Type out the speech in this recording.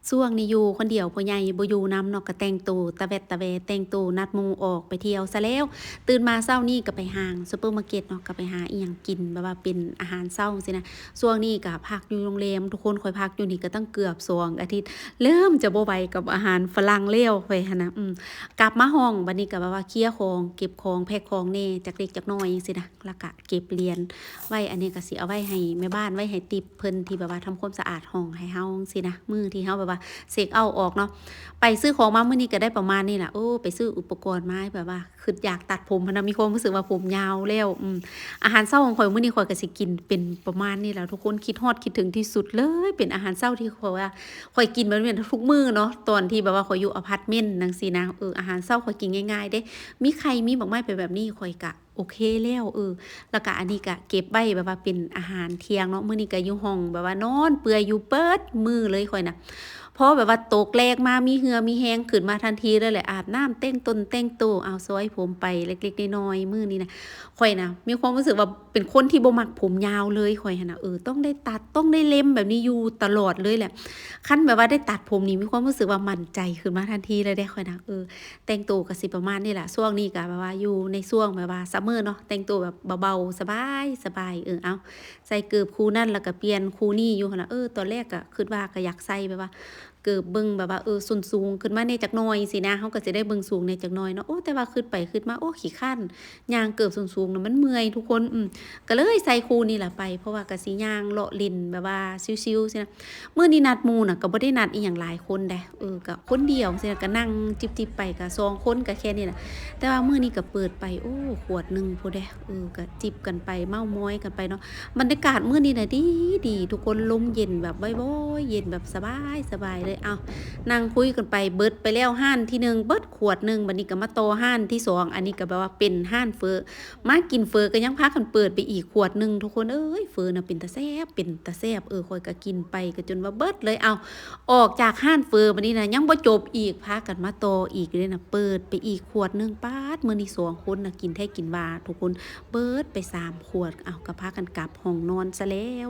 ຊ່ວງນີ້ຢູ່ຄົນດຽວ ພໍ່ໃຫຍ່ບໍ່ຢູ່ນຳເນາະ ກໍແຕ່ງໂຕຕະແວັດຕະແວ ແຕ່ງໂຕນັດໝູ່ອອກໄປທ່ຽວຊະແລ້ວ. ຕື່ນມາເຊົ້ານີ້ກໍໄປຫ້າງຊຸບເປີມາເກັດເນາະ ກໍໄປຫາອີ່ຫຍັງກິນ ແບບວ່າເປັນອາຫານເຊົ້າຊີ້ນະ. ຊ່ວງນີ້ກໍພັກຢູ່ໂຮງແຮມ ທຸກຄົນ ຂ້ອຍພັກຢູ່ນີ້ກໍຕັ້ງເກືອບສອງອາທິດ ເລີ່ມຈະບໍ່ໄຫວກັບອາຫານຝຣັ່ງແລ້ວຂ້ອຍຫັ້ນນະ. ອືມ ກັບມາຫ້ອງ ບັດນີ້ກໍແບບວ່າເຄຍຂອງ ເກັບຂອງ ແພັກຂອງແດ່ ຈັກເລັກຈັກນ້ອຍຈັ່ງຊີ້ນະ ແລ້ວກະເກັບຫຼຽນໄວ້. ອັນນີ້ກໍຊິເອົາໄວ້ໃຫ້ແມ່ບ້ານ ໄວ້ໃຫ້ຕິບເພິ່ນທີ່ແບບວ່າທຳຄວາມສະອາດຫ້ອງໃຫ້ເຮົາຈັ່ງຊີ້ນະ. ມື້ທີ່ເຮົາແບບວ່າເຊັກເອົາອອກເນາະ ໄປຊື້ຂອງມາມື້ນີ້ກໍໄດ້ປະມານນີ້ລະ. ໂອ້ ໄປຊື້ອຸປະກອນມາ ແບບວ່າຄິດຢາກຕັດຜົມຫັ້ນນະ ມີຄວາມຮູ້ສຶກວ່າຜົມຍາວແລ້ວ. ອືມ ອາຫານເຊົ້າຂອງຂ້ອຍມື້ນີ້ ຂ້ອຍກໍຊິກິນເປັນປະມານນີ້ລະທຸກຄົນ. ຄິດຮອດຄິດເຖິງທີ່ສຸດເລີຍ ເປັນອາຫານເຊົ້າທີ່ຂ້ອຍວ່າ ຂ້ອຍກິນແບບນີ້ທຸກມື້ເນາະ ຕອນທີ່ແບບວ່າຂ້ອຍຢູ່ອາພາດເມັນຈັ່ງຊີ້ນະ. ເອີ ອາຫານເຊົ້າຂ້ອຍກິນງ່າຍໆເດ້ ມີໄຂ່ ມີໝາກໄມ້ ໄປແບບນີ້ ຂ້ອຍກະ ໂອເຄແລ້ວ. ເອີ ແລ້ວກະອັນນີ້ກະເກັບໄວ້ແບບວ່າເປັນອາຫານທ່ຽງເນາະ. ມື້ນີ້ກະຢູ່ຫ້ອງແບບວ່ານອນເປື່ອຍຢູ່ເບິດມື້ເລີຍຂ້ອຍນະ. ພໍແບບວ່າຕົກແລງມາ ມີເຫື່ອມີແຮງຂຶ້ນມາທັນທີເລີຍແຫຼະ ອາບນ້ຳ ແຕ່ງຕົນແຕ່ງໂຕ ເອົາ ຊອຍຜົມໄປເລັກໆນ້ອຍໆ. ມື້ນີ້ນະ ຂ້ອຍນະ ມີຄວາມຮູ້ສຶກວ່າເປັນຄົນທີ່ບໍ່ມັກຜົມຍາວເລີຍ ຂ້ອຍຫັ້ນນະ. ເອີ ຕ້ອງໄດ້ຕັດ ຕ້ອງໄດ້ເລັມແບບນີ້ຢູ່ຕະຫຼອດເລີຍແຫຼະ. ຄັນແບບວ່າໄດ້ຕັດຜົມນີ້ ມີຄວາມຮູ້ສຶກວ່າໝັ້ນໃຈຂຶ້ນມາທັນທີເລີຍເດ້ ຂ້ອຍນະ. ເອີ ແຕ່ງໂຕກໍຊິປະມານນີ້ລະ. ຊ່ວງນີ້ກໍແບບວ່າຢູ່ໃນຊ່ວງແບບວ່າຊັມເມີເນາະ ແຕ່ງໂຕແບບເບົາໆ ສະບາຍໆ. ເອີ ເອົາ ໃສ່ເກີບຄູ່ນັ້ນ ແລ້ວກໍປ່ຽນຄູ່ນີ້ຢູ່ຫັ້ນລະ. ເອີ ຕອນແລກກໍຄິດວ່າກໍຢາກໃສ່ແບບວ່າເກີບເບິ່ງແບບວ່າ ເອີ ສົ້ນສູງຂຶ້ນມາແດ່ຈັກໜ່ອຍຊີ້ນະ ເຮົາກໍຊິໄດ້ເບິ່ງສູງແດ່ຈັກໜ່ອຍເນາະ. ໂອ້ ແຕ່ວ່າຄິດໄປຄິດມາ ໂອ້ ຂີ້ຄ້ານ ຍ່າງເກີບສູງໆນະ ມັນເມື່ອຍທຸກຄົນ. ອືມ ກໍເລີຍໃສ່ຄູ່ນີ້ລະໄປ ເພາະວ່າກໍຊິຍ່າງເລາະຫຼິ້ນແບບວ່າຊິວໆຊີ້ນະ. ມື້ນີ້ນັດໝູ່ນະ ກໍບໍ່ໄດ້ນັດອີ່ຫຍັງຫຼາຍຄົນໃດ ເອີ ກໍຄົນດຽວຊີ້ນະ ກໍນັ່ງຈິບໆໄປ ກໍສອງຄົນ ກໍແຄ່ນີ້ລະ. ແຕ່ວ່າມື້ນີ້ກໍເປີດໄປ ໂອ້ ຂວດໜຶ່ງພຸ້ນເດ້. ເອີ ກໍຈິບກັນໄປ ເມົາມອຍກັນໄປເນາະ. ບັນຍາກາດມື້ນີ້ນະດີໆ ທຸກຄົນ ລົມເຢັນແບບວອຍໆ ເຢັນແບບສະບາຍໆເລີຍ. ເອົາ ນັ່ງຄຸຍກັນໄປ ເບິດໄປແລ້ວຮ້ານທີໜຶ່ງ ເບິດຂວດໜຶ່ງ ບັດນີ້ກໍມາຕໍ່ຮ້ານທີສອງ. ອັນນີ້ກໍແບບວ່າເປັນຮ້ານເຝີ ມາກິນເຝີກໍຍັງພາກັນເປີດໄປອີກຂວດໜຶ່ງ ທຸກຄົນເອີຍ. ເຝີນະເປັນຕາແຊບ ເປັນຕາແຊບ. ເອີ ຂ້ອຍກໍກິນໄປກໍຈົນວ່າເບິດເລີຍ. ເອົາ ອອກຈາກຮ້ານເຝີບັດນີ້ນະ ຍັງບໍ່ຈົບອີກ ພາກັນມາຕໍ່ອີກເດ້ນະ ເປີດໄປອີກຂວດໜຶ່ງ. ປາດ ມື້ນີ້ສອງຄົນນະ ກິນແທ້ກິນວ່າ ທຸກຄົນ ເບິດໄປສາມຂວດ. ເອົາ ກໍພາກັນກັບຫ້ອງນອນຊະແລ້ວ.